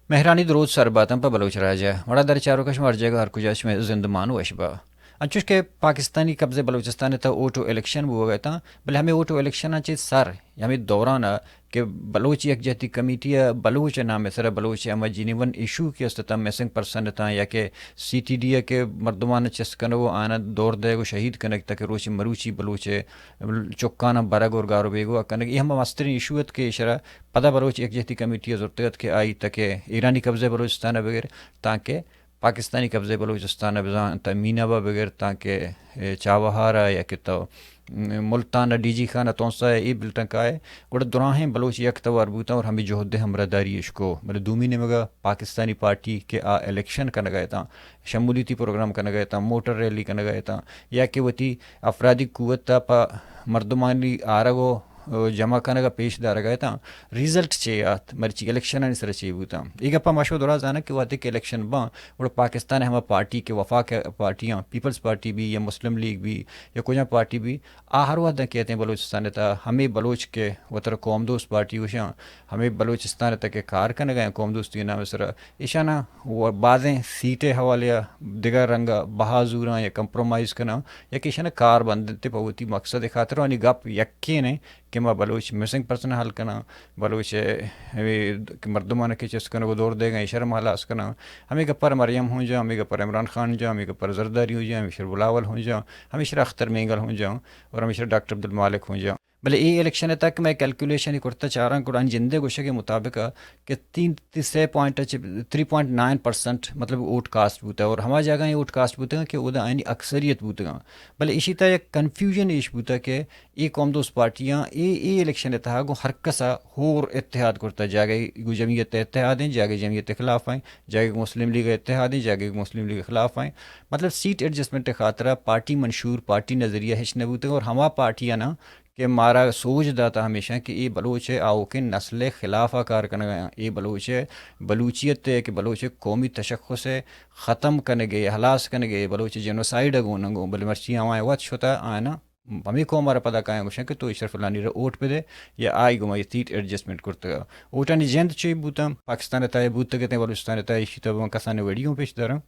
مہرانی دروت سر باتاں پہ بلوچ راج ءَ۔ وڑا در چاروکش ہر جگہ ہر کجا شمئے زندمان وش با۔ انچوش کہ پاکستانی قبضہ بلوچستان ءِ تہ ووٹ و الیکشن بوگ ءَ اتاں، بلے ہمے ووٹ و الیکشن ءَ چہ سر ہمے دوران ءَ کہ بلوچ یکجہتی کمیٹی ءَ بلوچ ءِ نام ءِ سر ءَ بلوچ ءِ ہما جینوئن ایشو کہ است اتاں، مسنگ پرسن اتاں یا کہ سی ٹی ڈی ءَ کہ مردمان ءَ چست کنگ و آناں دور دئیگ و شہید کنگ تاکہ روچ مروچی بلوچ ءِ چکاناں برگ اور گار و بیگواہ کنگ، اے ہما مستریں ایشو ات کہ ایشرا پدا بلوچ یکجہتی کمیٹی ءَ زرتگ ات کہ آئی تہ کہ ایرانی قبضہ بلوچستان ءَ بگر تانکہ پاکستانی قبضہ بلوچستان ءَ بزاں تہ مینہ با بگر تانکہ، اے، چابہار ءَ یا کہ تو، م، ملتان ءَ ڈی جی خان ءَ تونسہ ءَ اے بلٹن کائے، گڑا دراہیں بلوچ یک توار بوتاں اور ہمے جہد ءِ ہمراہداری اش کو۔ بلے دومی نیمگ ءَ پاکستانی پارٹی کہ آ الیکشن کنگ ءَ اتاں، شمولیتی پروگرام کنگ ءَ اتاں، موٹر ریلی کنگ ءَ اتاں، یا کہ وتی افرادی قوت ءَ پہ مردمانی آرگ و جمع کنگ ءَ پیش دارگ ءَ اتاں، ریزلٹ چے آت، مرچی الیکشنانی سر ءَ چے بوتاں؟ اے گپ ءَ ما شما دراہ زاناں کہ وہدے کہ الیکشن باں، گڑا پاکستان ءِ ہما پارٹی کہ وفاق پارٹیاں، پیپلز پارٹی بی یا مسلم لیگ بی یا کجام پارٹی بی، آ ہر وہداں کیتیں بلوچستان ءِ تہ ءَ ہمے بلوچ کہ وترا قوم دوست پارٹی گوشاں، ہمے بلوچستان ءِ تہ ءَ کہ کار کنگ ءَ آں قوم دوستی ءِ نام ءِ سر ءَ، ایشاناں و بازیں سیٹ ءِ حوالے ءَ دگہ رنگ ءَ بہا زوراں یا کمپرومائز کناں یا کہ ایشاناں کار بند انت پہ وتی مقصد ءِ خاطر۔ آنی گپ یکین انت کہ ما بلوچ مسنگ پرسن حل کناں، بلوچ ءِ ہمے کہ مردمان ءَ کہ چست کنگ ءُ دور دیگ ءَ آں، ایشرا ما ہلاس کناں۔ ہمے گپ ءَ مریم ہوں جاں، ہمے گپ ءَ عمران خان جاں، ہمے گپ ءَ زرداری ہوں جاں، ہمیشرا بلاول ہوں جاں، ہمیشرا اختر مینگل ہوں جاں اور ہمیشرا ڈاکٹر عبدالمالک ہوں جاں۔ بلے اے الیکشن ءِ تک مئے کیلکولیشن ءَ کرتہ چاراں گڑا آنی جند ءِ گوشگ ءِ مطابق ءَ کہ تین، تی-، سے پوائنٹ ءَ چہ تری پوائنٹ نائن پرسنٹ مطلب ووٹ کاسٹ بوتہ اور ہما جاگہ ءَ ووٹ کاسٹ بوتہ کہ اودا آنی اکثریت بوتگاں۔ بلے ایشی تہا یک کنفیوژن ایش بوتہ کہ اے قوم دوست پارٹیاں اے، اے الیکشن ءِ تہا گوں ہر کس ءَ ہور اتحاد کرتہ، جاگہ گوں جمعیت اتحاد ایں، جاگہ جمعیت خلاف ایں، جاگہ گوں مسلم لیگ اتحاد ایں، جاگہ گوں مسلم لیگ خلاف ایں۔ مطلب سیٹ ایڈجسٹمنٹ ءِ خاطر ءَ پارٹی منشور، پارٹی نظریہ ہچ نہ بوتگ اور ہما پارٹیاں نا کہ مارا سوج داتہ ہمیشاں کہ اے بلوچ ءِ آؤکیں نسل ءِ خلاف ءَ کار کنگ ءَ آں، اے بلوچ ءِ بلوچیت ءِ کہ بلوچ ءِ قومی تشخص ءِ ختم کنگ ءِ، ہلاس کنگ ءِ، بلوچ ءِ جینوسائیڈ ءَ گوں نہ گوں، بلے مرچی آواں وت شتہ آیاں ہمے قوم ءَ را پدا کایاں گوشاں کہ تو اشرف لانی را ووٹ بدے یا آئی گوما اے سیٹ ایڈجسٹمنٹ کرتگ۔ ووٹانی جند چے بوتاں؟ پاکستان ءِ تہا بوتگ اتیں، بلوچستان ءِ تہا ایشی تہا من کسانیں ویڈیو پیش داراں۔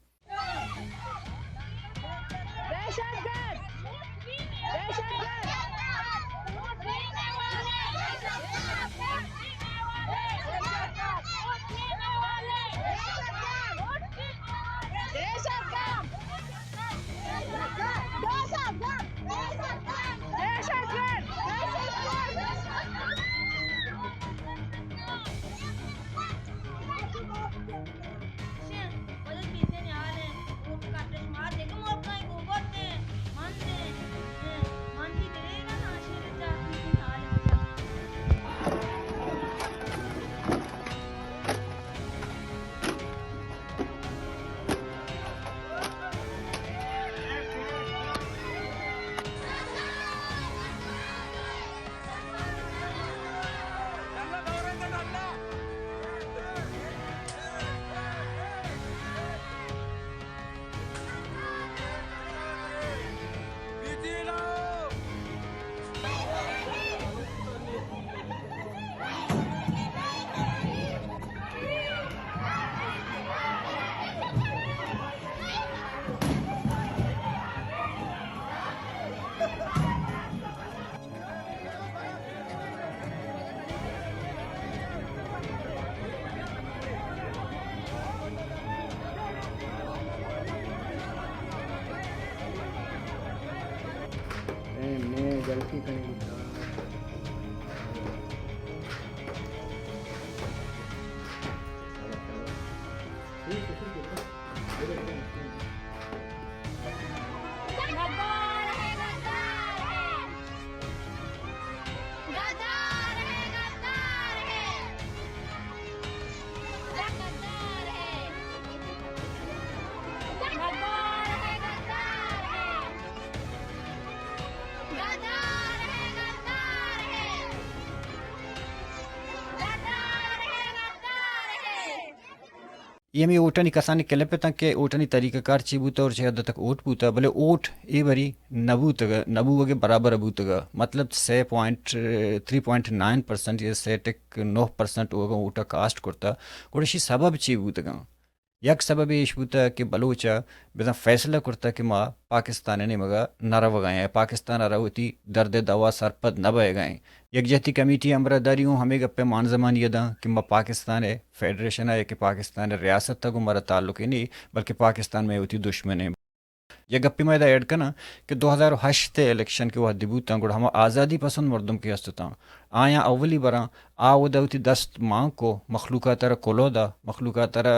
اے، میں غلطی کنی بوتا۔ ٹھیک ہے، ٹھیک ہے۔ غدار ہے، غدار ہے۔ غدار ہے، غدار ہے۔ غدار ہے، غدار ہے۔ غدار ہے، غدار اے ہمے ووٹانی کسانی کلپ اتاں کہ ووٹانی طریقہ کار چی بوتا اور چہ حد تک ووٹ بوتا، بلے ووٹ اے بری نہ بوتگ، نہ بوگ ء برابر بوتگ۔ مطلب، سے point, three point nine percent یا سے ٹک نو پرسنٹ اوگاں ووٹ ء کاسٹ کرتا۔ گڑا اشی سبب چی بوتگاں؟ یک سبب ایش بوتا کہ بلوچ ء بزاں فیصلہ کرتا کہ ما پاکستان ء نیمگ ء نہ روگ ء ایں، پاکستان ء را وتی درد ء دوا سرپد نہ بئیگ ء ایں۔ یکجہتی کمیٹی ء ہمراہداری اوں ہمے گپ ء مانزمانی ء داں کہ ما پاکستان ء فیڈریشن ء یا کہ پاکستان ء ریاست ء گوں مارا تعلقے نی، بلکہ پاکستان مئے وتی دشمن ایں۔ یک گپے ما ادا ایڈ کناں کہ دو ہزار و ہشت ء الیکشن کہ وہدے بوتاں، گڑا ہما آزادی پسند مردم کہ است اتاں، آیاں اولی براں آ اودا وتی دست مان کو، مخلوقات ء را کلوہ دا، مخلوقات ء را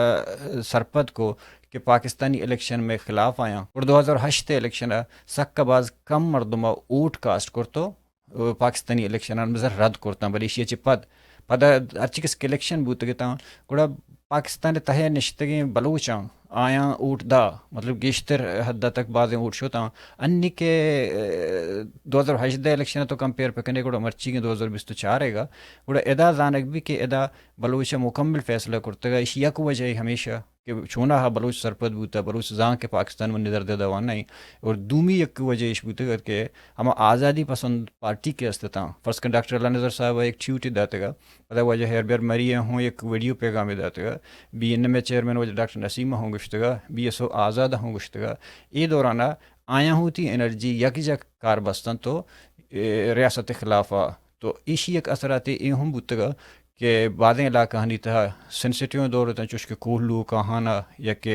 سرپد کو کہ پاکستانی الیکشن مئے خلاف آیاں۔ گڑا دو ہزار و ہشت ء الیکشن ء سک ء باز کم مردم ء ووٹ کاسٹ کرتو، پاکستانی الیکشنان بزاں رد کرتاں، بلے ایشی ء چہ پد، پدا ہرچی کس کہ الیکشن بوتگ اتاں، گڑا پاکستان ء تہ ء نشتگیں بلوچاں آیاں ووٹ دا، مطلب گیشتر حد ء تک بازیں ووٹ شتاں۔ انی کہ، ء، دو ہزار ہژدہ الیکشن ء تو کمپیئر پہ کنے، گڑا مرچیگیں دو ہزار بیست و چار ء گا، گڑا ادا زانگ بی کہ ادا بلوچ ء مکمل فیصلہ کرتگ ء۔ ایشی یک وجہ ہمیشہ کہ چوناہا بلوچ سرپد بوتہ، بلوچ زان کہ پاکستان منی درد ء دوا نہ انت۔ اور دومی یک وجہ ایش بوتگ ات کہ ہما آزادی پسند پارٹی کہ است اتاں، فرض کن ڈاکٹر اللہ نظر صاحب ء یک ٹویٹے داتگ ء، پدا واجہ ہیربیر مری ء ہوں یک ویڈیو پیغامے داتگ ء، بی این ایم ء چیئرمین واجہ ڈاکٹر نسیم ء ہوں گوشتگ ء، بی ایس او آزاد ء ہوں گوشتگ ء۔ اے دوران ء آیاں ہوں وتی انرجی یک جا کار بستنت تو، اے، ریاست خلاف ء تو ایشی یک اثراتے اے ہم بوتگ ء کہ بازیں علاقہانی تہا سینسیٹیو دور اتاں، چوش کہ کوہلو، کاہانہ یا کہ،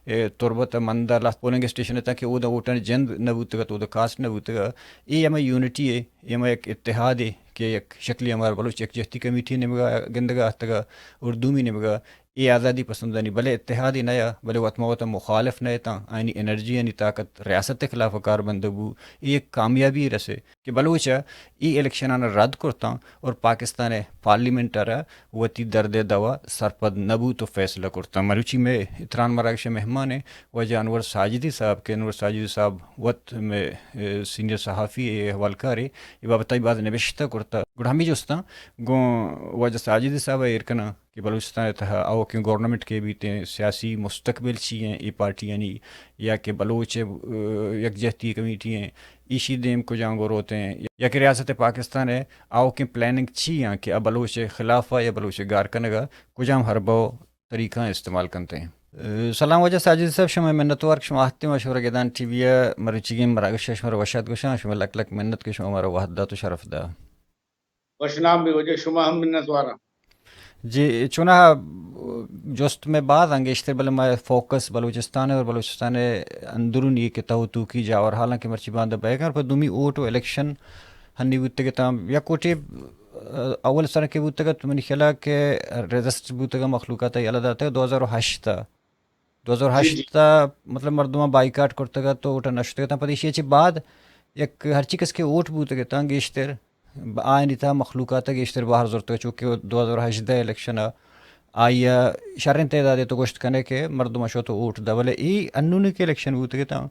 اے، تربت ء مند ء لہت پولنگ اسٹیشن اتاں کہ اودا ووٹانی جند نہ بوتگ ات، اودا کاسٹ نہ بوتگ ات۔ اے ہمے یونٹی ء، اے ہمے یک اتحادے کہ یک شکلی ہمارا بلوچ یکجہتی کمیٹی نیمگا گندگا اتگ ء اور دومی نیمگا اے آزادی پسندانی بلے اتحادے نہ یا، بلے وت ما وتا مخالف نہ اتاں، آیانی انرجی، آیانی طاقت ریاست ء خلاف کار بندگ بو، اے یک کامیابی رسے۔ کہ بلوچ ء اے الیکشنان ء رد کرتاں اور پاکستان ء پارلیمنٹ ء را وتی درد ء دوا سرپد نہ بوت و فیصلہ کرتاں۔ مروچی مئے تران مراگش ء مہمان ء واجہ انور ساجدی صاحب کہ انور ساجدی صاحب وت مئے، اے، سینئر صحافی ء احوالکارے، اے بابت ء باز نبشتہ کرتہ۔ گڑا ہمے جستاں گوں واجہ ساجدی صاحب ء ایر کناں۔ کہ بلوچستان ء تہا آؤکیں گورنمنٹ کہ بیتیں، سیاسی مستقبل چی ایں اے پارٹیانی، یا کہ بلوچ ء، ء، یکجہتی کمیٹی ایں، ایشی دیم کجام گروت ایں، یا کہ ریاست پاکستان ء آؤکیں پلاننگ چی ایں کہ آ بلوچ ء خلاف ء یا بلوچ ء گار کنگ ء کجام حربہ و طریقہ استعمال کنت ایں؟ ء، سلام واجہ ساجد صاحب، شمئے منتوار کہ شما آہتیں و شورگدان ٹی وی ء مروچیگیں مراگش ء شمارا وش آت گوشاں، شمئے لک لک منت کہ شما مارا وہد دات و شرف دات۔ وش نام بے وجہ، شما ہم منت واراں۔ جی، چوناہا جست میں باز انگیشتر، بلے ما فوکس بلوچستان ہے اور بلوچستان ہے اندرونی کہ تہو توکی جاور حالاں کہ مرچی باندہ بہ کن، پر دومی ووٹ و الیکشن ہنی بوتگ تاں یک ووٹے، اول سر کہ بوتگ تو منی خیال کہ رجسٹ بوتگ مخلوقات یلہ داتگ دو ہزار و ہشت۔ دو ہزار ہشت تا مطلب مردماں بائیکاٹ کرتگ ات و ووٹ نہ شتگ اتاں۔ پد ایشی چہ بعد یک ہرچی کس کہ ووٹ بوتگ اتاں گیشتر ب-، آیانی تہا مخلوقات ء گیشتر بہر زرتگ، چونکہ دو ہزار ہژدہ الیکشن ء آئی ء شریں تعدادے تو گوشت کنے کہ مردم ء شت و ووٹ دا، بلے ای انونی کہ الیکشن بوتگ اتاں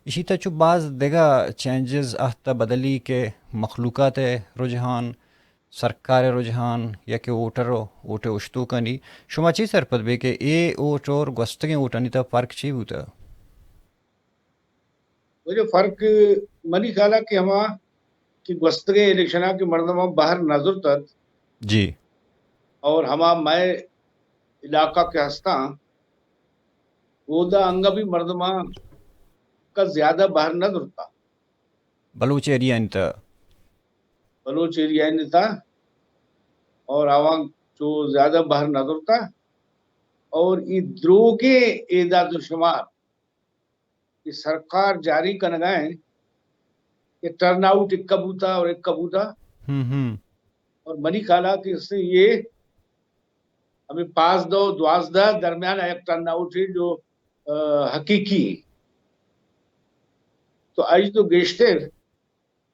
ایشی تہا چو باز دگہ چینجز آہتہ بدلی کہ مخلوقات ء رجحان سرکار ء رجحان یا کہ ووٹر و ووٹ ء اوشتوکانی، شما چی سرپد بے کہ اے ووٹ اور گوستگیں ووٹانی تہ فرق چی بوتہ؟ واجہ فرق منی خیال ء کہ ہما کہ گوستگیں الیکشن ء کہ مردماں بہر نہ زرت ات جی۔ اور ہما مئے علاقہ کہ ہستاں اودا انگا بھی مردماں کا زیادہ بہر نہ زرتا۔ بلوچ ایریا انت۔ بلوچ ایریا انت اور آواں چو زیادہ بہر نہ زرتا اور ای دروگیں اعداد و شمار کہ سرکار جاری کنگا ہیں کہ ٹرن آؤٹ اکا بوتا اور اکا بوتا۔ ہم ہم۔ اور منی خیال ہے کہ اس سے یہ ہمیں پانزدہ و دوازدہ درمیان ایک ٹرن آؤٹ ہے جو، آ، حقیقی ہے۔ تو آج تو گیشتر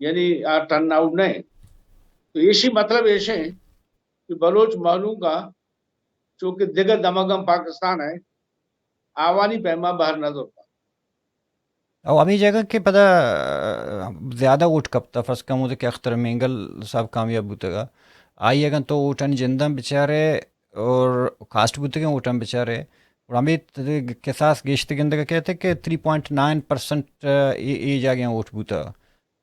یعنی آ ٹرن آؤٹ نہ ہے۔ تو ایشی مطلب ایش ہے کہ بلوچ مہلوک آ چونکہ دگہ دمگاں پاکستان ہے آوانی پیما بہر نہ زرتا۔ او ہمیں جگہ کہ پدا، آ، زیادہ ووٹ کپتا، فرض کن ہمودے کہ اختر مینگل صاحب کامیاب بوتگا، آئی اگن تو ووٹانی جنداں بچارے اور کاسٹ بوتگیں ووٹاں بچارے، اور ہمے ت-، کساس گیشتر گندگ ءَ کئیت کہ تھری پوائنٹ نائن پرسنٹ اے، اے جاگہ ووٹ بوتہ۔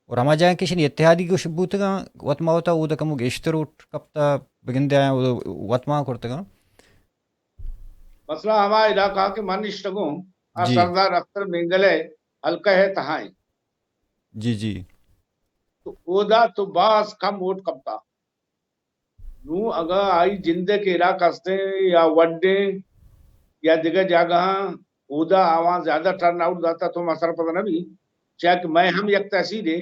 اور ہما جاگہ کہ ایشانی اتحادی گوش بوتگاں، وت ما وتا اودا کمو گیشتر ووٹ کپتہ، بگندے آیاں اودا وت ما کرتگاں۔ مسئلہ ہما علاقہ کہ من نشتگوں، آ جی۔ سردار اختر مینگل ءِ حلقہ ءِ تہا ایں۔ جی، جی۔ تو اودا تو باز کم ووٹ کپتہ۔ نوں اگاں آئی جند ءِ کہ علاقہ استیں یا وڈیں یا دگہ جاگہاں، اودا آواں زیادہ ٹرن آؤٹ داتہ تو ما سرپد نہ بی، چیا کہ مئے ہم یک تحصیلے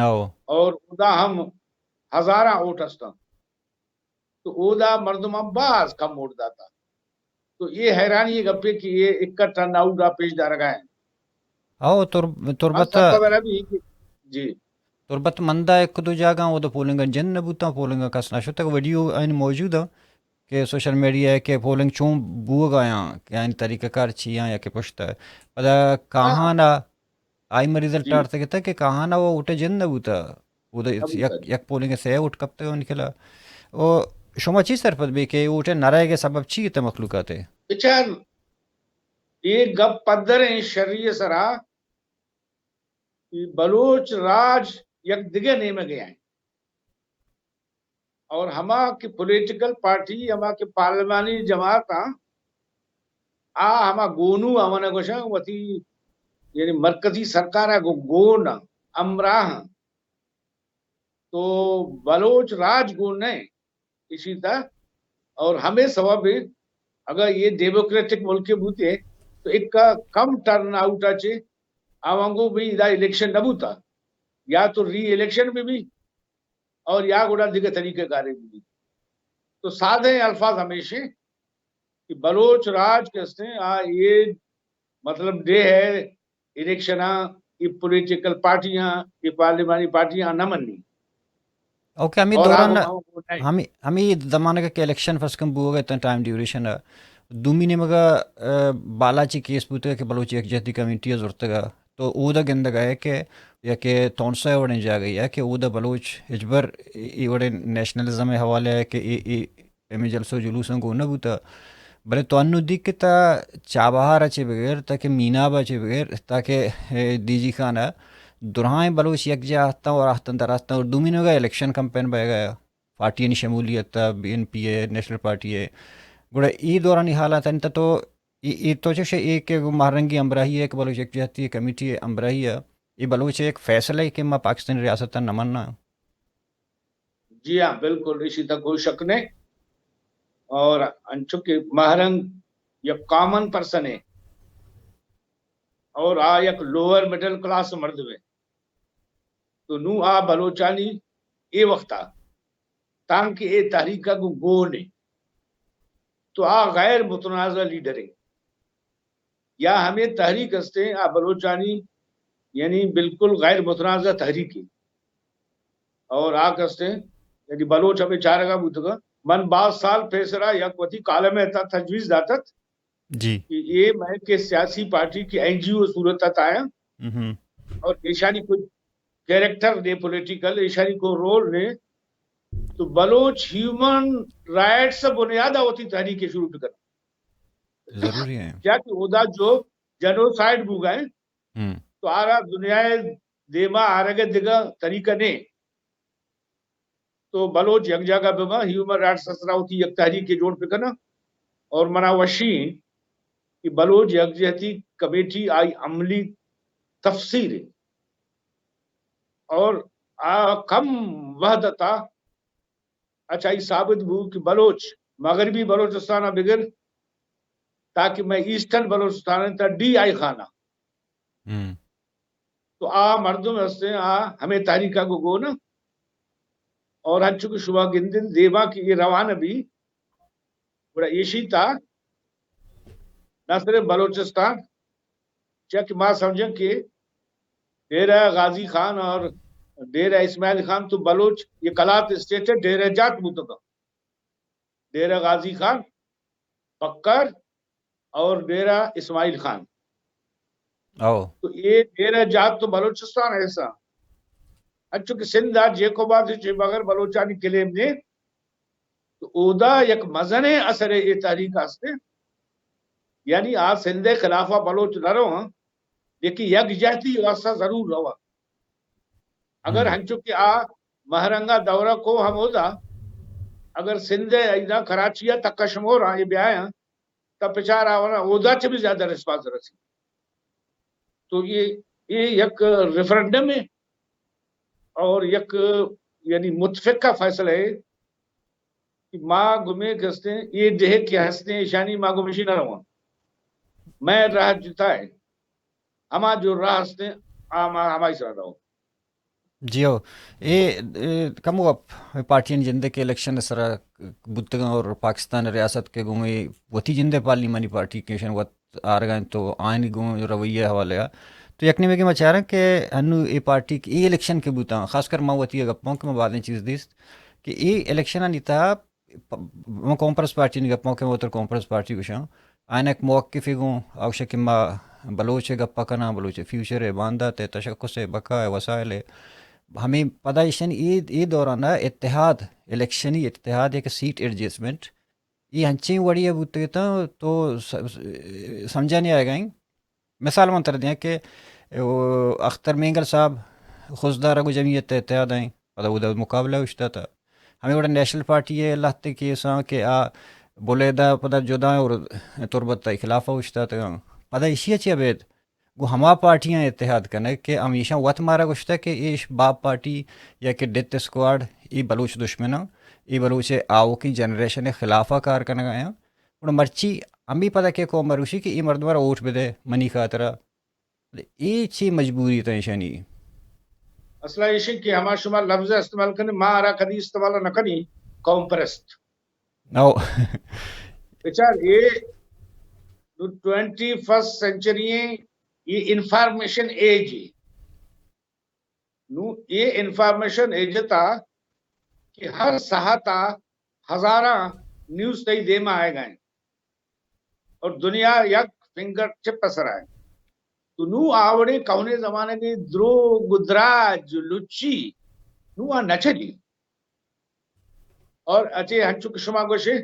او۔ اور اودا ہم ہزاراں ووٹ استاں۔ تو اودا مردماں باز کم ووٹ داتہ۔ تو اے حیرانی ءِ گپے کہ اے اکا ٹرن آؤٹ ءَ پیش دارگا ایں۔ او، تر-، ما تربت، سرپد نہ بی کہ، جی۔ تربت مندا یک دو جاگہ اودا پولنگ جند نہ بوتاں، پولنگ کس نہ شتگ۔ ویڈیو آئین موجود ایں کہ سوشل میڈیا ءَ کہ پولنگ چون بوگ ءَ آیاں، کہ آئین طریقہ کار چی آں یا کہ پشت ءَ۔ پدا ہاں۔ کاہان ءَ آئی ما رزلٹ جی۔ آرتگ اتگ کہ کاہان ءَ ووٹ جند نہ بوتہ۔ اودا نہ بوتہ۔ یک، یک پولنگ ءَ سئے ووٹ کپتگ آں نکلا۔ او شما چی سرپد بے کہ ووٹ ءِ نہ رہگ ءِ سبب چی اتہ مخلوقات ءِ؟ بچار، اے گپ پدریں شری ءِ سرا کہ بلوچ راج یک دگہ نیمگے ایں۔ اور ہما کہ پولیٹیکل پارٹی، ہما کہ پارلیمانی جماعت آں، آ ہما گونو آواں گوشاں وتی، یعنی مرکزی سرکار ءَ گو-، گون آں، ہمراہ آں۔ تو بلوچ راج گون نہ ایں ایشی تہا۔ اور ہمے سبب ایں، اگر اے ڈیموکریٹک ملکے بوتے تو اکا کم ٹرن آؤٹ ءَ چہ آوانگو بھی ادا الیکشن نہ بوتا، یا تو ری الیکشن بہ بی اور یا گڑا دگہ طریقہ کارے بہ بی۔ تو سادہ الفاظ ہمیش ایں کہ بلوچ راج کہ استیں، آ اے مطلب ڈیہہ ءِ الیکشن آں، اے پولیٹیکل پارٹیاں، اے پارلیمانی پارٹیاں نہ منی۔ اوکے، ہمے اور آ دوران، گو-، آ گو نہیں۔ ہمے، ہمے زمانگ ءَ کہ الیکشن فرض کن بوگ ءَ اتاں ٹائم ڈیوریشن ءَ، دومی نیمگ ءَ، آ، بالاچی کیس بوتگ کہ بلوچ یکجہتی کمیٹی ءَ زرتگ ءَ، تو اود ءَ گندگ ءَ کہ یا کہ تونسہ ءِ وڑیں جاگہے ءَ کہ اود ءَ بلوچ ہچبر اے، اے وڑیں نیشنلزم ءِ حوالہ ءَ کہ اے، اے، ہمے جلسہ و جلوساں گون نہ بوتہ، بلے تو انوں دی کہ تا چابہار ءَ چہ بگر، تا کہ میناب ءَ چہ بگر، تا کہ، اے، ڈی جی خان ءَ درائیں بلوچ یکجاہ اتاں اور آہتاں در آتاں اور دومی نیمگ ءَ الیکشن کمپین بئیگ ءَ پارٹیانی شمولیت ءَ، بی این پی ءِ، نیشنل پارٹی ءِ۔ گڑا اے دورانی حالات انت تو اے، اے تو چوش اے کہ گوں ماہ رنگی ہمراہی ءَ، کہ بلوچ یکجہتی کمیٹی ءِ ہمراہی ءَ، اے بلوچ ءِ یک فیصلہ ءَ کہ ما پاکستانی ریاست ءَ نہ مناں۔ جی ہاں، بالکل، ایشی تھا کوئی شک نہیں۔ اور انچو کہ ماہ رنگ یک کامن پرسن ہے اور آ یک لوئر مڈل کلاس مردم ہے، تو نوں آ بلوچانی اے وخت ءَ تانکہ اے تحریک ءَ گوں گون ایں، تو آ غیر متنازع لیڈر ایں۔ یا ہمے تحریک استیں، آ بلوچانی یعنی بالکل غیر متنازع تحریک ایں۔ اور آ کستیں یعنی بلوچ ہمے چارگا بوتگا۔ من باز سال پیسرا یک وتی کالم ءِ تہا تجویز داتت جی۔ کہ اے مئے کہ سیاسی پارٹی کہ این جی او صورت ءَ آیاں ہم۔ اور ایشانی کوئی کریکٹر نے پولیٹیکل، ایشانی کوئی رول نے، تو بلوچ ہیومن رائٹس بنیاد ءَ وتی تحریک شروع بکن۔ ضروری ہے۔ کیا کہ اودا جو جنوسائیڈ بوگا ایں، ہم۔ تو آرا دنیا دیما آرگ دگہ طریقہ نے۔ تو بلوچ یک جاگہ بہ باں، ہیومن رائٹس ءِ سرا وتی یک تحریکے جوڑ بہ کناں۔ اور منا وشی ایں کہ بلوچ یکجہتی کمیٹی آئی عملی تفسیر ایں۔ اور آ کم وحدت ءَ اچھا، اے ثابت بو کہ بلوچ مغربی بلوچستان ءَ بگر تاکہ مئے ایسٹرن بلوچستان ءِ تہا ڈی آئی خان ءَ ہم۔ تو آ مردم ہستیں، آ ہمے تحریک ءَ گوں گون اَں۔ اور انچو کہ شما گندن دیما کہ اے روان بی، گڑا ایشی تہا نہ صرف بلوچستان، چیا کہ ما سمجھیں کہ ڈیرہ غازی خان اور ڈیرہ اسماعیل خان تو بلوچ یہ قلات اسٹیٹ ہے، ڈیرہ جات بوتگا۔ ڈیرہ غازی خان، پکر اور ڈیرہ اسماعیل خان۔ او۔ تو یہ ڈیرہ جات تو بلوچستان ہے سا۔ انچو کہ سندھ آ جیکوبات چے بغیر بلوچانی کلیم نے، تو اودا یک مزنیں اثر اے تحریک ہستے۔ یعنی آ سندھ ءِ خلاف ءَ بلوچ نہ رواں، لیکن یکجہتی واسطہ ضرور رواں۔ اگر ہم۔ ہنچو کہ آ مہرنگا دورہ کو ہمودا، اگر سندھ ءِ ایدا کراچی ءَ تک شمور آں، یہ بیایاں، تا پچار آوانا اودا چہ بھی زیادہ ریسپانس رسی۔ تو یہ، یہ یک ریفرنڈم ہے اور یک، یعنی، متفقہ فیصلہ ہے کہ ما گمے کہ ہستیں، یہ ڈیہہ کہ ہستیں، ایشانی ما گمشی نہ رواں۔ میں راہ جتا ہے، ہما جو راہ ہستیں، آ ما ہمائی سرا رہو۔ جی ہو، اے، اے کمو گپ پارٹیانی جندے کہ الیکشن سرا بوتگاں اور پاکستان ریاست کے گوں اے وتی جندے پارلیمانی پارٹی کیشن وت آرگا انت تو آئینی گوں رویہ حوالے آ۔ تو یک نیمگے ما چاراں کہ انو اے پارٹی کہ اے الیکشن کے بوتاں، خاص کر ما وتی گپاں کہ ما بعدیں چیز دیست کہ اے الیکشن آنی تہا پ-، من کانفرنس پارٹی نی گپاں کہ وتر کانفرنس پارٹی گوشاں، آئین یک موقفے گوں، آ گوشاں کہ ما بلوچ ءِ گپا کناں، بلوچ ءِ فیوچر ءِ، باندات ءِ، تشخص ءِ، بقا ءِ، وسائل ءِ۔ ہمیں پدا ایشانی اے، اے دوران ءَ اتحاد، الیکشنی اتحاد یک سیٹ ایڈجسٹمنٹ، اے ہنچیں وڑی ءَ بوتگ اتاں تو س-، س-، سمجھا نہیں آئے گا۔ مثال من ترا دیاں کہ او اختر مینگل صاحب خضدار ءَ گوں جمعیت ءِ اتحاد ءَ ایں، پدا اودا مقابلہ اوشتاتا۔ ہمیں وڑا نیشنل پارٹی ءِ لہتے کیساں کہ آ بلیدہ پدا جدا اور تربت ءِ خلاف اوشتاتگاں۔ پدا ایشی ءَ چہ ابید گوں ہما پارٹیاں اتحاد کنگ کہ ہمیشاں وت مارا گوشتہ کہ ایش باپ پارٹی یا کہ ڈیتھ اسکواڈ، اے بلوچ دشمناں، اے بلوچ ءِ آوکیں جنریشن ءِ خلاف ءَ کار کنگ ءَ آیاں۔ گڑا مرچی ہمے پدا کہ قوم مروشی کہ اے مردم ءَ را ووٹ بدے منی خاطر ءَ۔ اے چی مجبوری تاں ایشانی؟ اصل ءَ ایشی کہ ہما شما لفظ استعمال کنی، ما آرا کدی استعمال نہ کنی، قوم پرست۔ او۔ بچار، اے ٹوئنٹی فرسٹ سینچری ہیں، یہ انفارمیشن ایج ہے۔ نو اے انفارمیشن ایج تا کہ ہر ساعت آ ہزاراں نیوز تئی دیما آئے گئے اور دنیا یک فنگر ٹپ ءِ سر آئے۔ تو نو آوڑے کہنے زمانے کے دروگ، دراج، لچی نو آ نہ چلی۔ اور اچے ہنچو کہ شما گوشے،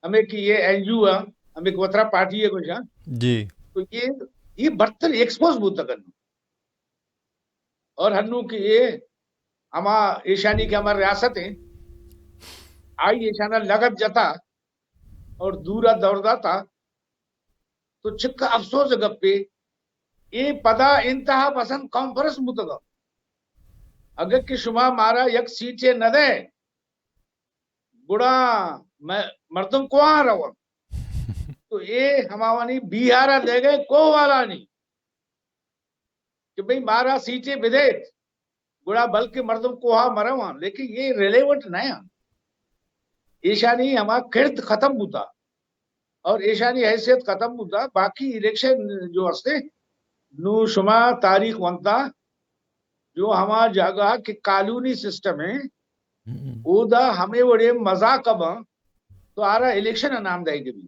ہمیں کہ یہ این جی او آ، ہمیں کہ وترا پارٹی ہے گوشا۔ جی۔ تو یہ، یہ برتر ایکسپوز بوتا کرنا۔ اور ہنو کہ یہ ہما ایشانی کہ ہما ریاست ہیں، آئی ایشانا لگت جتا اور دورا دور داتا، تو چکا افسوس گپے، اے پدا انتہا پسند کانفرنس بوتگا۔ اگر کہ شما مارا یک سیٹے نہ دے، گڑا م-، مردم کوہاں رون؟ تو اے ہماوانی بیہارا دے گئے کوہ والانی کہ بھئی مارا سیٹے بدیت، گڑا بلکہ مردم کوہا مرواں، لیکن یہ ریلیونٹ نہ ہیں۔ ایشانی ہما کرد ختم بوتا اور ایشانی حیثیت ختم بوتا۔ باقی الیکشن جو ہستے، نو شما تاریخ ونتا، جو ہما جاگہ کہ کالونی سسٹم ہے، ہم۔ اودا ہمے وڑے مزاق بن، تو آرا الیکشن نام دے گی۔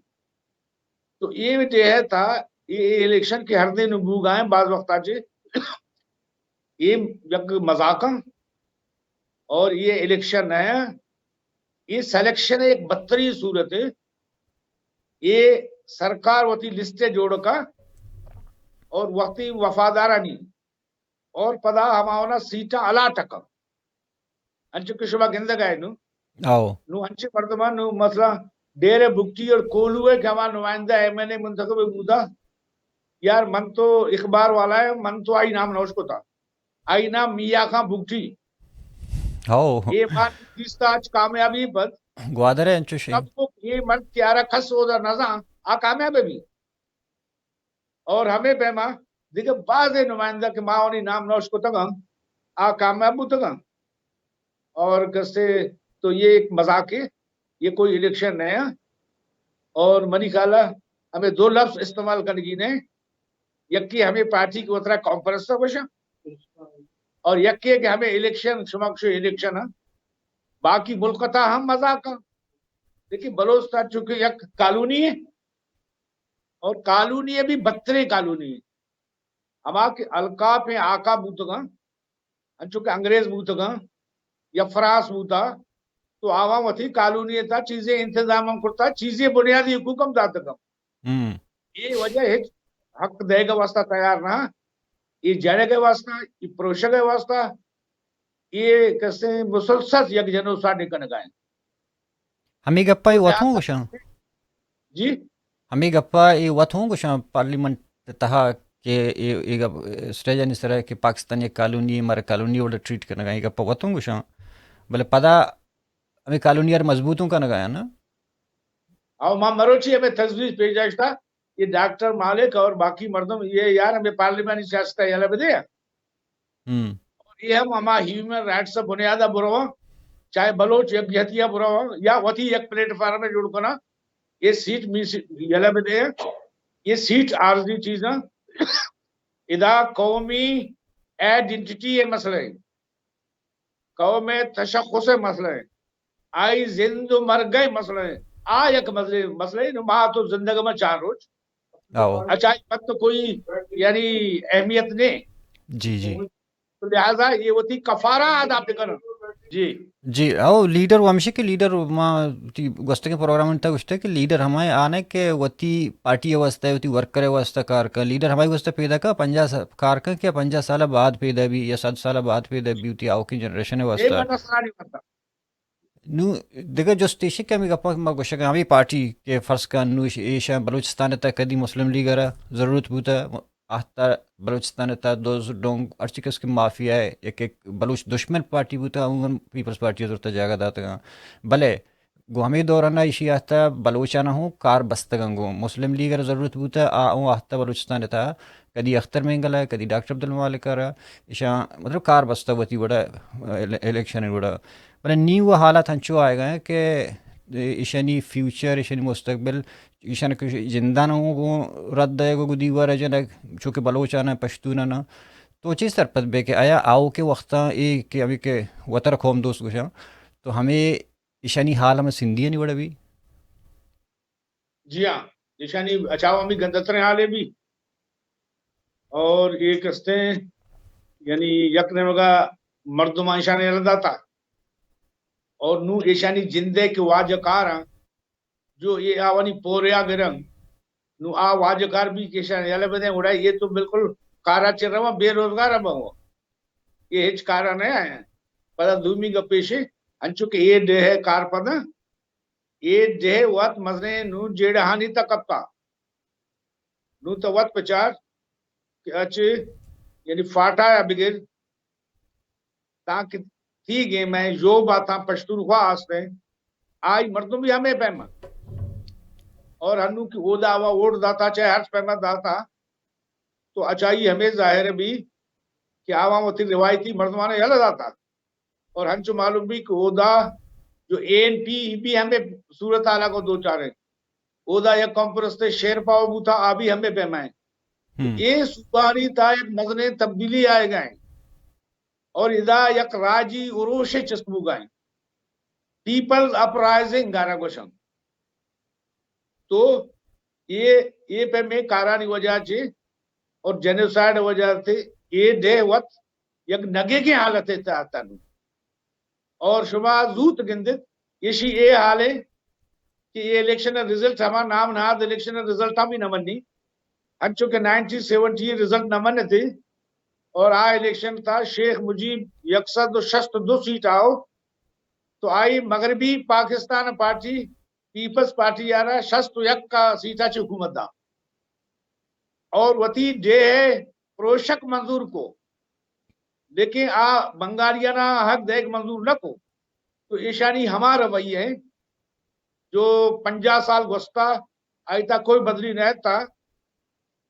تو اے ڈیہہ تا، اے، اے الیکشن کہ ہر دن بوگا ہیں، بعض وقت آ چے، اے یک مذاق ہیں اور یہ الیکشن نہ ہیں، یہ سلیکشن ایک بدترین صورت ہے۔ یہ سرکار وتی لسٹ جوڑ کا اور وتی وفادارانی اور پدا ہماونا سیٹاں الاٹ کن۔ انچو کہ شما گندگ آئے نو۔ آؤ۔ نو انچے مردمان نو مثلا ڈیرے بگٹی اور کولو ہے کہ ہما نمائندہ ایم این اے منتخب بوتا۔ یار من تو اخبار والا ہے، من تو آئی نام نوش کتا۔ آئی نام میاں خان بگٹی۔ آؤ۔ یہ بار دیستا آج کامیابی پد۔ گوادر ہے انچو شے۔ سب کو یہ مرد تیارا کس ہودا نزان، آ کامیاب ہے بھی۔ اور ہمے پیما دگہ بازیں نمائندہ کہ ما آوانی نام نوش کتگ انت، آ کامیاب بوتگ انت۔ اور کسے تو یہ ایک مذاق ہے، یہ کوئی الیکشن نہیں ہے۔ اور منی خیال ہے ہمیں دو لفظ استعمال کرنے کی نہیں، یکی ہمیں پارٹی کی وترا کانفرنس تو بشا، اور یکی ہے کہ ہمیں الیکشن، شما گوشے الیکشن ہے، باقی ملک تا ہم مذاق ہے۔ لیکن بلوچستان چونکہ یک کالونی ہے، اور کالونی ء بھی بدتریں کالونی۔ ہما کہ الکاپیں آقا بوتگاں، انچو کہ انگریز بوتگاں یا فرانس بوتا، تو آواں وتی کالونی ء تھا چیزیں انتظام ہم کرتا، چیزیں بنیادی حقوق ہم داتگاں۔ ہم۔ اے وجہ ہچ حق دئیگ ءِ واسطہ تیار نہ، اے جنگ ءِ واسطہ، اے پروشگ ءِ واسطہ، اے کسے مسلسل یک جنوسائیڈ کنگ ءَ اِنت۔ ہمے گپ ءَ اے وت ہوں گوشاں۔ جی؟ ہمے گپ ءَ اے وت ہوں گوشاں پارلیمنٹ ءِ تہا کہ اے، اے گپ اسٹیج ءِ سر ءَ کہ پاکستان یک کالونی، مارا کالونی ءِ وڑ ٹریٹ کنگ ءَ، اے گپ ءَ وت ہوں گوشاں۔ بلے پدا ہمے کالونی ءَ را مضبوط ہوں کنگ ءَ اَنت نا۔ او ما مروچی ہمے تجویز پیش داشتہ، اے ڈاکٹر مالک اور باقی مردم، اے یار ہمے پارلیمانی سیاست ءَ یلہ بدے۔ ہم۔ اور اے ہم ہما ہیومن رائٹس ءِ بنیاد ءَ برواں، چاہے بلوچ یکجہتی ءَ برواں یا وتی یک پلیٹ فارم ءَ جوڑ کناں، اے سیٹ می سی-، یلہ بدے۔ اے سیٹ عارضی چیز اَنت۔ ادا قومی آئیڈینٹی ءِ مسئلہ اِنت، قوم ءِ تشخص ءِ مسئلہ اِنت، آئی زند و مرگ ءِ مسئلہ اِنت۔ آ یک مسئلہ، مسئلہ اِنت، ما تو زندگ ما چار روچ۔ او۔ اچھا، اے پد تو کوئی، یعنی، اہمیت نہیں۔ جی، جی۔ تو لہذا اے وتی کفارہ ادا بکنن۔ جی۔ جی، او لیڈر و ہمیشہ کہ لیڈر، ما وتی گوستگیں پروگرام ءِ تہا گوشتہ کہ لیڈر ہمائیں آ نہ کہ وتی پارٹی ءِ واسطہ، وتی ورکر ءِ واسطہ کار کن۔ لیڈر ہمائی واسطہ پیدا کن، پنجاہ سا-، کار کن کہ پنجاہ سال بعد پیدا بی یا صد سال بعد پیدا بی، وتی آؤکیں جنریشن ءِ اے واسطہ۔ بندہ سرانی واسطہ۔ نوں دگہ جست ایش کہ ہمے گپاں ما گوشگ ءَ، ہمے پارٹی کہ فرض کن نوں ایش، ایشاں بلوچستان ءِ تہا کدی مسلم لیگ ءَ را ضرورت بوتہ، آہت ءَ بلوچستان ءِ تہا دز، ڈونگ، ہرچی کس کہ مافیا ءِ یک، یک بلوچ دشمن پارٹی بوتہ، آہاں پیپلز پارٹی ءَ زرتہ جاگہ داتگاں۔ بلے گوں ہمے دوران ءَ ایشی آہت ءَ بلوچاں ہوں کار بستگاں، گوں مسلم لیگ ءَ را ضرورت بوتہ، آ اوں آہت ءَ بلوچستان ءِ تہا کدی اختر مینگل ءَ، کدی ڈاکٹر عبدالمالک ءَ را، ایشاں مطلب کار بستہ وتی وڑا، ال-، الیکشن ءِ وڑا۔ بلے نی وہ حالات ہنچو آئیگ ءَ اِنت کہ ایشانی فیوچر، ایشانی مستقبل، ایشانی کہ جندان ہوں گوں رد دئیگ ءُ گوں دیوار ءَ جنگ، چونکہ بلوچاں ءَ، پشتوناں ءَ۔ تو چی سرپد بے کہ آیا آؤکیں وقتاں اے کہ ہمے کہ وترا قوم دوست گوشاں، تو ہمے ایشانی حال ہمے سندھیانی وڑا بی؟ جی ہاں، ایشانی اچاو ہمے گندتریں حالے بی۔ اور اے کستیں، یعنی یک نیمگا مردماں ایشاں یلہ داتا۔ اور نوں ایشانی جندے کہ واجہ کاراں، جو اے آوانی پوریا گرن، نوں آ واجہ کار بی کہ ایشاں یلہ بدیں، گڑا اے تو بالکل کارا چہ رواں، بے روزگار بواں۔ اے ہچ کارا نہ آیاں۔ پدا دومی گپ ایش اِنت، انچو کہ اے ڈیہہ ءِ کارپداں، اے ڈیہہ وت مزنیں نوں جیڑہانی تہ کپتہ۔ نوں تو وت بچار کہ اچ، یعنی فاٹا ءَ بگر تانکہ تیگیں مئے یوب ءَ تاں پشتونخوا است اِنت، آئی مردم بی ہمے پیما۔ اور ہنوں کہ اودا وا ووٹ داتا، چاہے ہرچ پیما داتا، تو اچائی ہمے ظاہر بی کہ آواں وتی روایتی مردماں یلہ داتا۔ اور ہنچو معلوم بی کہ اودا جو اے این پی بی ہمے صورتحال ءَ گوں دوچار اِنت۔ اودا یک قوم پرست شیر پاؤ بوتا، آ بی ہمے پیما اِنت۔ ہم۔ اے صوبہانی تہا یک مزنیں تبدیلی آئیگ ءَ اِنت۔ اور ادا یک راجی اروشے چست بوگا اِنت۔ پیپلز اپرائزنگ ءَ را گوشنت۔ تو اے، اے پیمیں کارانی وجہ چہ اور جینوسائیڈ ءِ وجہ چہ اے ڈیہہ وت یک نگیگیں حالتے تہا اتنت۔ اور شما زوت گندت، ایشی اے حال اِنت کہ اے الیکشن ءِ رزلٹ ہما نام نہاد الیکشن ءِ رزلٹاں بی نہ منی، انچو کہ نائنٹین سیونٹی رزلٹ نہ منتے، اور آ الیکشن تہا شیخ مجیب یک سد و شست و دو سیٹ آؤ، تو آئی مغربی پاکستان پارٹی، پیپلز پارٹی ءَ را شست و یک سیٹا چہ حکومت دا۔ اور وتی ڈیہہ پروشگ منظور کو، لیکن آ بنگالیانا حق دئیگ منظور نہ کو۔ تو ایشانی ہما رویہ اِنت جو پنجاہ سال گوستا، آئی تہا کوئی بدلی نہ اتکا۔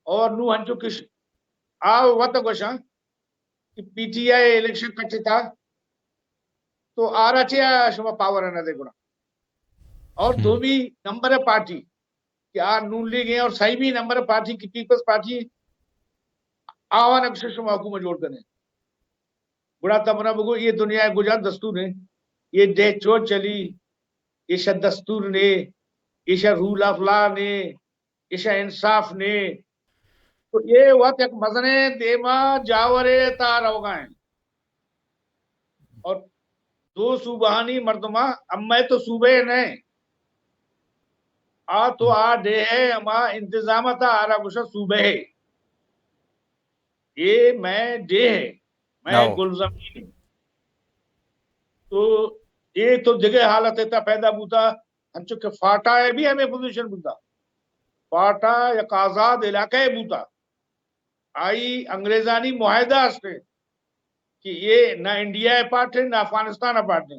اور نوں ہنچو کہ آ وت گوشاں کہ پی ٹی آئی الیکشن کٹتا، تو آرا چہ شما پاور نہ دے گڑا۔ اور ہم۔ دومی نمبر پارٹی کہ آ نون لیگ اِنت اور سیمی نمبر پارٹی کہ پیپلز پارٹی، آوان اکثر شما حکومت جوڑ کنے۔ گڑا تمنا بگو، اے دنیا ءِ کجا دستور اِنت؟ اے ڈیہہ چون چلی؟ ایشا دستور نے، ایشا رول آف لا نے، ایشا انصاف نے۔ تو اے وت یک مزنیں دیما جاورے تا روگا اِنت۔ اور دو صوبہانی مردماں، امئے تو صوبہ نہ اِنت، آ تو آ ڈیھ ءِ ہما انتظام ءَ تھا آرا گوشاں صوبہ ءِ۔ اے مئے ڈیھ ءِ، مئے گلزمین ءِ۔ تو اے تو دگہ حالت ءِ تھا پیدا بوتا، انچو کہ فاٹا ءِ بھی ہمے پوزیشن بوتا۔ فاٹا یک آزاد علاقہ ءِ بوتا۔ آئی انگریزانی معاہدہ است کہ اے نہ انڈیا ءِ پارٹ ءِ، نہ افغانستان ءِ پارٹ ءِ۔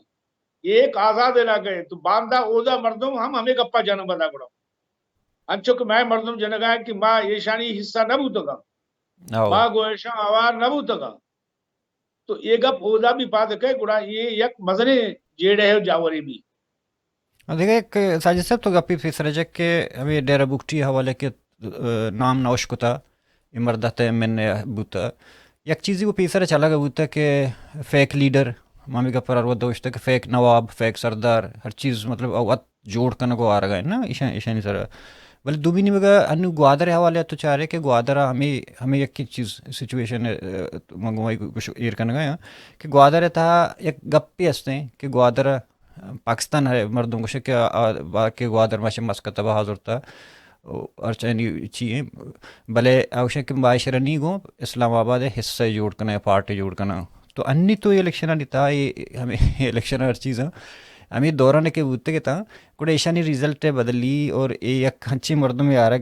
اے یک آزاد علاقہ ءِ۔ تو باندا اودا مردم ہم ہمے گپا جنگ بدا گڑا۔ انچو کہ مئے مردم جنگا کہ ما ایشانی حصہ نہ بوتگاں۔ ما گوں ایشاں آوار نہ بوتگاں۔ تو اے گپ اودا بھی پاد کئے، گڑا اے یک مزنیں جیڑہ ءُ جاورے بھی۔ دگہ یک ساجد صاحب تو گپے پیسر جک کہ ہمے ڈیرہ بگٹی ءِ حوالہ کہ، ءَ، نام نہ اشکتا، اے مرد ءِ ایم این اے بوتا۔ یک چیزے وہ پیسر چلگ بوتا کہ فیک لیڈر، ما ہمے گپ ءَ ہر وھد اوشتا کہ فیک نواب، فیک سردار، ہر چیز مطلب او ات جوڑ کنگ ءُ آرگ ءَ نا، ایشاں، ایشانی سر ءَ۔ بلے دومی نیمگ ءَ انو گوادر ءِ حوالہ ءَ تو چارے کہ گوادر ءَ ہمے، ہمے یکیں چیز سچویشن، ءَ، من گوں ایر کنگ ءَ آں کہ گوادر ءِ تہا یک گپے استیں کہ گوادر ءَ پاکستان ءِ مردم گوشے کہ آ، آ، با-، کہ گوادر ما چہ مسقط ءَ بہا زرتا، او، ہرچانی چی ایں، بلے آ گوشے کہ ما ایشرا نی گوں اسلام آباد ءِ حصہ جوڑ کناں، پارٹی جوڑ کناں۔ تو انی تو الیکشن انی تہا، اے ہمے الیکشن ہر چیز ایں، ہمے دوران کہ بوتگ اتاں، گڑا ایشانی ریزلٹ ءِ بدلی اور اے یک ہنچیں مردمے آرگ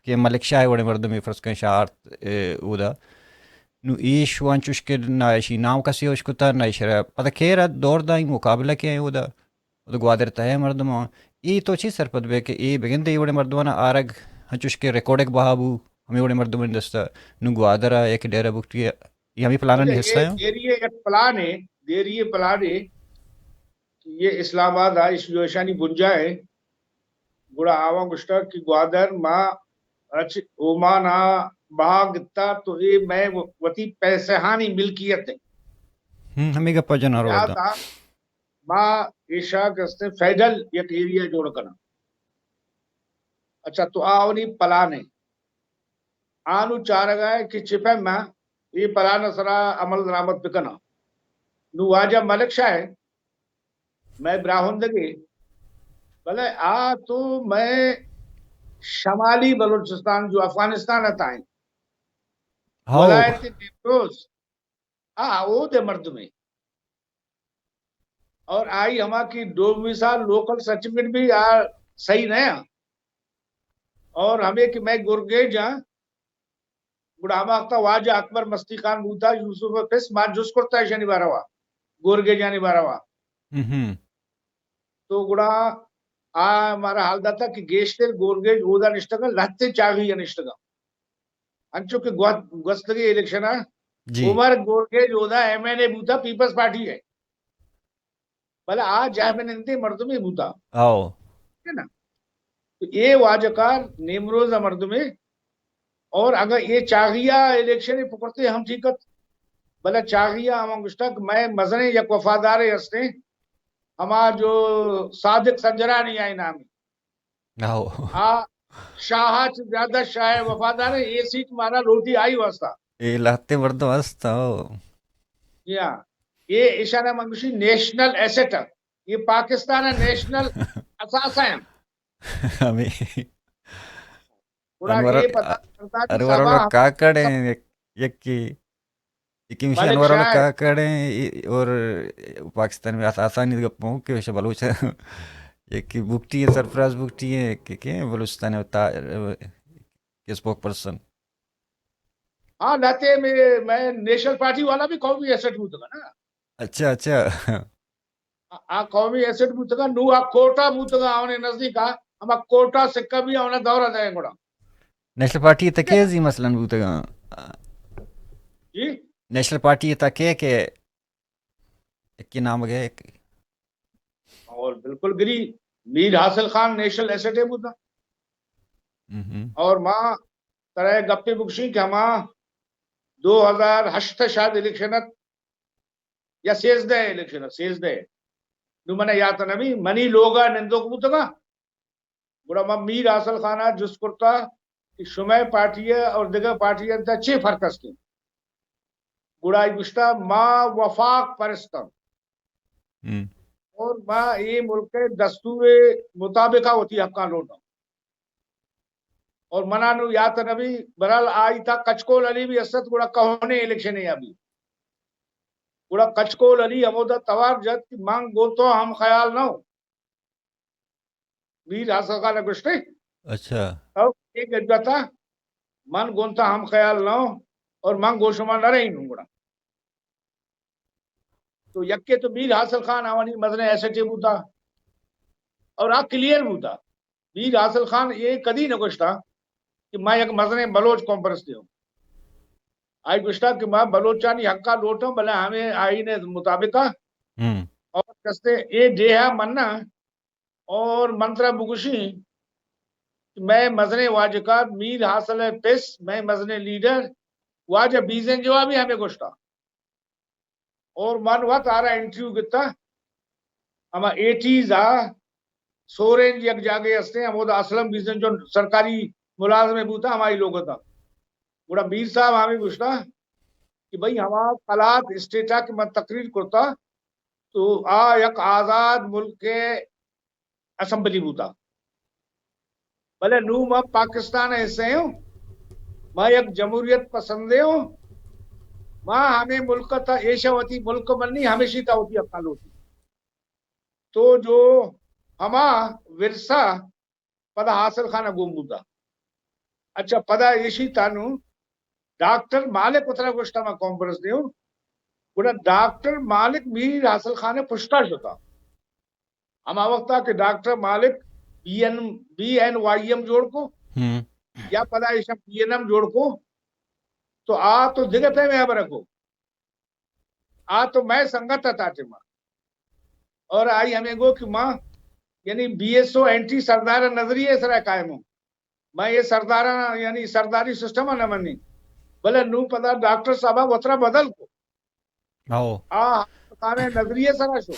کہ ملک شاہ ءِ وڑیں مردمے فرض کن شاہ آرت، اے، اودا۔ نو ایش وانچوش کہ نہ ایشی نام کسی ہوش کتا، نہ ایشرا پتہ کیرا دور دائیں مقابلہ کے ایں اودا۔ اودا گوادر تہا مردم آں۔ اے تو چی سرپد بے کہ اے بگندے اے وڑیں مردمانا آرگ، ہنچوش کہ ریکارڈک بہا بو، ہمے وڑیں مردمانی دستا۔ نو گوادر ءَ یک ڈیرہ بگٹی ءَ، اے ہمے پلانانی حصہ اے ایں۔ دیری ءِ یک پلان ایں، دیری ءِ پلان ایں کہ اے اسلام آباد ءَ ایش جو ایشانی بنجاہ ایں، گڑا آواں گوشتا کہ گوادر ما اچ اومان ءَ بہا گتا تو اے مئے وتی پیسہانی ملکیت ایں۔ ہم، ہمے گپا جنار ودا۔ لہذا ما ایشا کستے فیڈرل یک ایریا جوڑ کناں۔ اچھا، تو آ اونی پلان ایں۔ آنو چارگا ایں کہ چہ پیما اے پلان ءِ سرا عمل درآمد بکناں۔ نو واجہ ملک شاہ ایں، مئے براہندگے، بلے آ تو مئے شمالی بلوچستان جو افغانستان ءِ تہا ایں، ہاؤ۔ ولایت نیمروز، آ اودے مردمے۔ اور آئی ہما کہ ڈومی سال لوکل سرٹیفکیٹ بھی آ صحیح نہ ایں۔ اور ہمے کہ مئے گرگیج آں، گڑا ہما وقتا واجہ اکبر مستی خان بوتا، یوسف ءِ پس، ما جست کرتا ایشانی باروا، گورگیجانی باروا۔ ہم۔ تو گڑا آ مارا حال داتا کہ گیشتر گورگیج اودا نشتگاں، لہتے چاغی ءَ نشتگاں۔ انچو کہ گو-، گوستگیں الیکشن ءَ جی۔ عمر گورگیج اودا ایم این اے بوتا پیپلز پارٹی ءِ۔ بلے آ جاہ بنندیں مردمے بوتا۔ ہاؤ۔ ہے نا؟ تو اے واجکار نیمروز ءِ مردمے، اور اگاں اے چاغیا الیکشن پکرتے ہم ٹھیک ات، بلے چاغیا ہما گوشتا کہ مئے مزنیں یک وفادارے ہستیں، ہما جو صادق سنجرانی آئی نامی۔ ہاؤ۔ آ شاہ ءَ چہ زیادہ شاہ ءِ وفادار ایں، اے سیٹ مارا لوٹی آئی واسطہ۔ اے لہتے مردم ہست، ہاؤ۔ جی ہاں۔ اے ایشانا من گوشی نیشنل ایسٹ ایں۔ اے پاکستان ءِ نیشنل اثاثہ ایں۔ ہمے۔ گڑا انور، اے پتا چلتا کہ انور سبا اللہ ہم کاکڑ ایں، یک، یکی یکی مشی ملک انور اللہ شاہ۔ کاکڑ ایں، اور پاکستان میں آس-، آسانی گپ ہوں کہ وش بلوچ ایں۔ یکی بگٹی ایں، سرفراز بگٹی ایں، کہ، کہ بلوچستان ءِ تا-، کے اسپوک پرسن۔ ہاں، لہتے میں، میں نیشنل پارٹی والا بھی قومی ایسٹ بوتگا نا۔ اچھا، اچھا۔ آ، آ قومی ایسٹ بوتگا، نو آ کوٹا بوتگا، آونے نزدیک آ، ہما کوٹا سکہ بھی آونا دورہ دے گڑا۔ نیشنل پارٹی ءِ تہ کئے زی مثلاً بوتگاں؟ جی؟ نیشنل پارٹی ءِ تہ کئے کہ یکی نام گئے؟ اور بالکل گری میر حاصل خان نیشنل ایسٹ ءِ بوتا۔ ہم۔ اور ما ترا گپے بگشی کہ ہما دو ہزار ہشت ءَ شاید الیکشن ات یا سیزدہ ءَ الیکشن ات، سیزدہ ءَ۔ نو منا یات نہ بی، منی لوگا نندوک بوتگا۔ گڑا من میر حاصل خان ءَ جست کرتا کہ شمئے پارٹی ءَ اور دگہ پارٹی ءَ تہ چے فرق است؟ گڑا آئی گوشتا، ما وفاق پرستاں ہم۔ اور ما اے ملک ءِ دستور ءِ مطابق ءَ وتی حقاں لوٹاں۔ اور منا نو یات نہ بی، برحال آئی تا کچکول علی بھی است، گڑا کہنے الیکشن یا بھی۔ گڑا کچکول علی ہمودا توار جت کہ من گوں تو ہم خیال نہ ہوں۔ میر حاصل خان گوشتے۔ اچھا۔ او ایک گجتا، من گوں تو ہم خیال نہ ہوں اور من گوں شما نہ رہی ہوں گڑا۔ تو یکے تو میر حاصل خان آوانی مزن ایس ایچ اے بوتا اور آ کلیئر بوتا۔ میر حاصل خان یہ کدی نہ گوشتا کہ میں یک مزن بلوچ کانفرنس دیوں۔ آئی گوشتا کہ میں بلوچانی حقا لوٹوں، بلے ہمیں آئین مطابقہ۔ ہم۔ اور کستے اے ڈیہا مننا اور من ترا بگوشیں کہ میں مزنیں واجکار میر حاصل ءِ پس، میں مزنیں لیڈر واجہ بیزیں جوابی ہمیں گوشتا۔ اور من وت آرا انٹرویو گتا، ہما ایٹیز آ سورینج یک جاگے ہستیں، ہمودا اسلم بیزیں جو سرکاری ملازمے بوتا، ہمائی لوگ تا۔ گڑا میر صاحب ہمیں گوشتا کہ بھئی ہما قلات اسٹیٹا کہ من تقریر کرتا، تو آ یک آزاد ملک ءِ اسمبلی بوتا۔ بلے نوں ما پاکستان ءِ حصہ اوں، ما یک جمہوریت پسندے اوں، ما ہمے ملک ءَ تا ایشاں وتی ملک منی، ہمیشی تا وتی حقاں لوٹی۔ تو جو ہما ورثہ پدا حاصل خان ءَ گون بوتا۔ اچھا، پدا ایشی تا نوں ڈاکٹر مالک اترا گوشتا ما کانفرنس دیوں، گڑا ڈاکٹر مالک میر حاصل خان ءِ پشتا شتا۔ ہما وقتا کہ doctor Malik B N, B N Y M جوڑ کو، ہم۔ یا پدا ایشاں بی این ایم جوڑ کو، تو آ تو دگہ پیمیں ہبر کو۔ آ تو مئے سنگت ات آ ٹیما۔ اور آئی ہمیں گو کہ ما، یعنی بی ایس او اینٹی سردار نظریہ سرا قائم ہوں۔ ما یہ سرداراں، یعنی سرداری سسٹم نہ منی۔ بلے نوں پدا ڈاکٹر صاحب وترا بدل کو۔ ہو۔ آ حاصل خان ءِ نظریہ سرا شو۔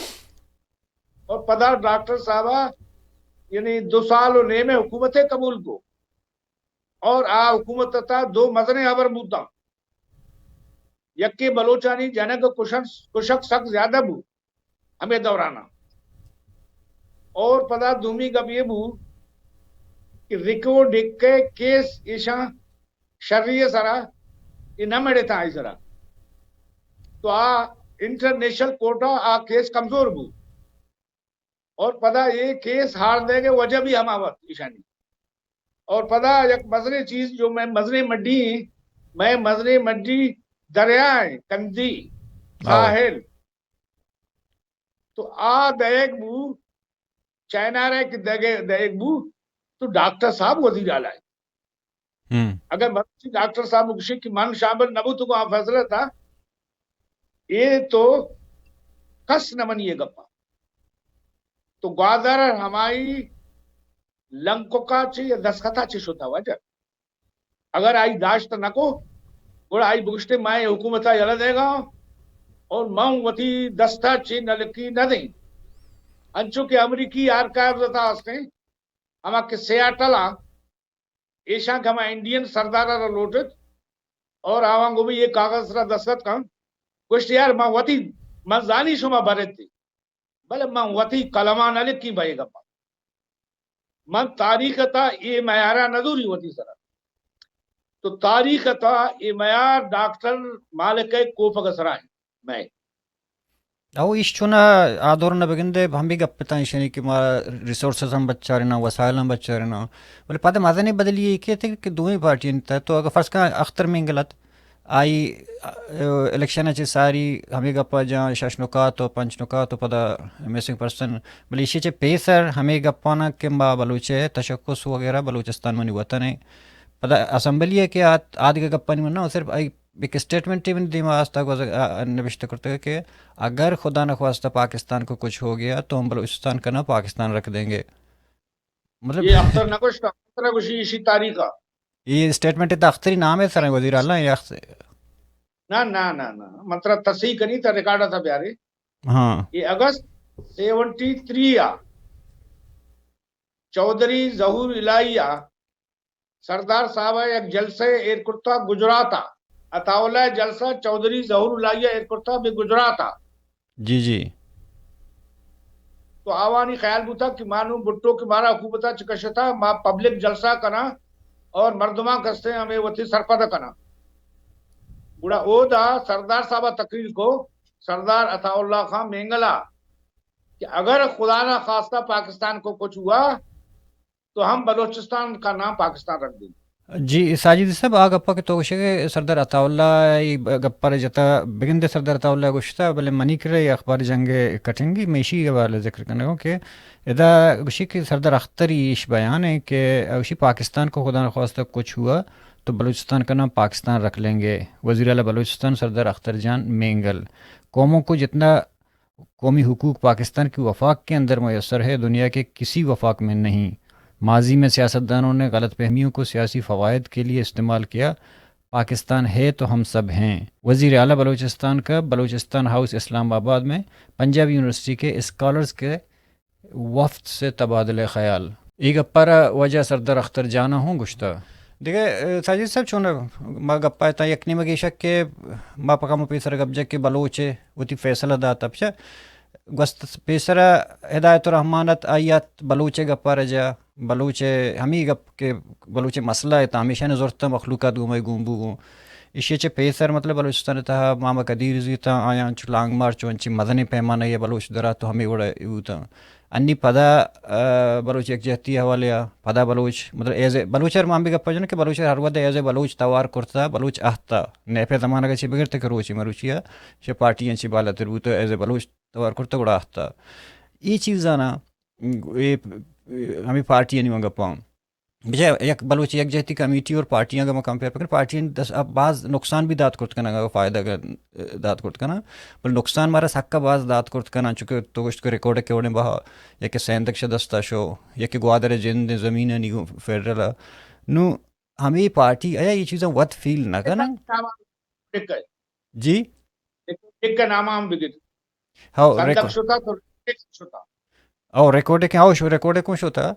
اور پدا ڈاکٹر صاحب، یعنی دو سال و نیم حکومت قبول کو۔ اور آ حکومت تا دو مزنیں ہبر بوتا۔ یکے بلوچانی جنگ کشن، کشک سک زیادہ بو ہمیں دورانا۔ اور پدا دومی گپ یہ بو کہ ریکو ڈکے کیس ایشاں شری سرا، یہ نہ مڑے تھا آئی سرا۔ تو آ انٹرنیشنل کورٹ آ، آ کیس کمزور بو۔ اور پدا یہ کیس ہار دے گے وجہ بھی ہما وقت ایشانی۔ اور پدا یک مزنیں چیز جو میں مزنیں مڈی، میں مزنیں مڈی دریا ہیں، کندی، ہاں۔ ساحل۔ تو آ دئیگ بو، چائنا رے کہ دگے دئیگ بو، تو ڈاکٹر صاحب وزیر اعلیٰ ہے۔ ہم۔ اگر مرچی ڈاکٹر صاحب گوشی کہ من شامل نہ بوتگوں آ فیصلہ تا، اے تو کس نہ منی اے گپا۔ تو گوادر ہمائی لنککا چے یا دستخطا چے شتا واجہ۔ اگر آئی داشت نہ کو، گڑا آئی بگشتے، میں حکومتا یلہ دے گا اور من وتی دستا چے نہ لکی نہ دیں۔ انچو کہ امریکی آرکائیوز تا ہستیں، ہما کہ سیاٹل آ، ایشاں کہ ہما انڈین سردار را لوٹت اور آواں گو بھی یہ کاغذ را دستخط کن، گوشت، یار، من وتی، من زانی شما برت، بلے من وتی قلما نہ لکھی بہ اے گپا۔ من تاریخ تا اے میارا نہ زوری وتی سرا۔ تو تاریخ تا اے میار ڈاکٹر مالک ءِ کوپگ سرا ہیں۔ میں او ایش چونا آ دور نہ بگندے، ہمے گپ تاں ایشانی کہ ما ریسورسز ہم بچاریناں، وسائل ہم بچاریناں۔ بلے پد مزنیں بدلی اے کیت کہ دوئیں پارٹیانی تہ تو اگر فرض کن اختر مینگل ات، آئی، ا، الیکشن ءَ چہ ساری ہمے گپ ءَ جاں شش نکات و پنچ نکات و پدا مسنگ پرسن، بلے ایشی چہ پیسر ہمے گپاں کہ ما بلوچ ءِ تشخص وغیرہ بلوچستان منی وطن ءِ۔ پدا اسمبلی ءَ کہ آت، آ دگہ گپانی من نہ، صرف آئی یک اسٹیٹمنٹے من دیما آستا گوز-، آ، آ، نبشتہ کرتگ کہ اگر خدا نخواستہ پاکستان کو کچھ ہو گیا تو ہم بلوچستان کا نام پاکستان رکھ دیں گے۔ مطلب یہ اختر نہ گوشتا، اختر گوشی ایشی تاریخ آ۔ یہ اسٹیٹمنٹ تا اختری نام ہے سر وزیر اعلیٰ یا اخت-، نہ، نہ، نہ، نہ۔ من ترا تصحیح کنی تا ریکارڈ تا بیارے۔ ہاں۔ یہ اگست سیونٹی تھری آ۔ چوہدری ظہور الہی آ۔ سردار صاحب ءَ یک جلسہ ایر کرتا گجرات ءَ۔ عطا اللہ ءِ جلسہ چوہدری ظہور الہی ءَ ایر کرتا بہ گجرات ءَ۔ جی، جی۔ تو آوانی خیال بوتا کہ ما نوں بھٹو کہ مارا حکومت ءَ چہ کشتا، ما پبلک جلسہ کناں اور مردماں کستے ہمیں وتی سرپد کناں۔ گڑا اودا سردار صاحب تقریر کو، سردار عطا اللہ خان مینگلا، کہ اگر خدا نہ خواستہ پاکستان کو کچھ ہوا تو ہم بلوچستان کا نام پاکستان رکھ دیں گے۔ جی ساجد صاحب، آ گپا کہ تو گوشے کہ سردار عطا اللہ ای گپا را جتا، بگندے سردار عطا اللہ گوشتا، بلے منی کرے اخبار جنگ کٹنگی میشی حوالے ذکر کنگو کہ ادا گوشی کہ سردار اختر ایش بیان ہے کہ گوشی پاکستان کو خدا نخواستہ کچھ ہوا تو بلوچستان کا نام پاکستان رکھ لیں گے۔ وزیر اعلیٰ بلوچستان سردار اختر جان مینگل، قوموں کو جتنا قومی حقوق پاکستان کی وفاق کے اندر میسر ہے، دنیا کے کسی وفاق میں نہیں۔ ماضی میں سیاستدانوں نے غلط فہمیوں کو سیاسی فوائد کے لیے استعمال کیا۔ پاکستان ہے تو ہم سب ہیں۔ وزیر اعلیٰ بلوچستان کا بلوچستان ہاؤس اسلام آباد میں پنجاب یونیورسٹی کے اسکالرز کے وفد سے تبادلہ خیال۔ اے گپا را واجہ سردار اختر جان ء ہوں گوشتہ۔ دگہ، اے، ساجد صاحب چون ما گپا اتاں، یک نیمگے شک کہ ما پہ کمو پیسر گپ جت کہ بلوچ ء وتی فیصلہ داتا، پچا گوست پیسر ہدایت الرحمان ات، آئی ات بلوچ ء گپا را جا، بلوچ ء ہمے گپ کہ بلوچ ء مسئلہ ات، ہمیشانی زرت مخلوقات گوں مئے گون بو گوں۔ ایشی ء چہ پیسر مطلب بلوچستان ء تہا محمد قدیر زیتاں، آیاں چو لانگ مارچ و انچیں مزنیں پیمانہ ء بلوچ درات و ہمے وڑ ء بوتاں۔ انی پدا، آ، بلوچ یکجہتی ء حوالے ء پدا بلوچ، مطلب، ایز اے بلوچ ء ما ہم بہ گپ جنیں کہ بلوچ ء ہر وھد ء ایز اے بلوچ توار کرتا، بلوچ اہتا، نیپ ء زمانگ ء چہ بگر تک روچی مروچی ء چہ پارٹیاں چہ بالاتر بوت و ایز اے بلوچ توار کرتا گڑا اہتا۔ ای چیزانا، اے، اے، ہمیں پارٹیانی من گپاں۔ بجائے یک بلوچ یکجہتی کمیٹی اور پارٹیاں اگر ما کمپیئر بکنیں، پارٹیاں دس، اب باز نقصان بھی دات کرت کنن، اگر فائدہ اگر دات کرت کنن، بل نقصان مارا سکا باز دات کرت کنن، چونکہ تو گوشت کہ ریکارڈ کے وڑیں بہا، یا کہ سیندک شہ دستا شو، یا کہ گوادر جند زمین ہے نیگو فیڈرل ہے۔ نو ہمیں پارٹی آیا یہ چیزاں وت فیل نہ کنن۔ ٹک ہے۔ جی؟ ٹک، ٹک کا نام ہم بگت۔ ہاؤ، سندک ریکارڈ۔ شتا تو ٹک شتا۔ او ریکارڈ کن، او شو ریکارڈ کن شتا۔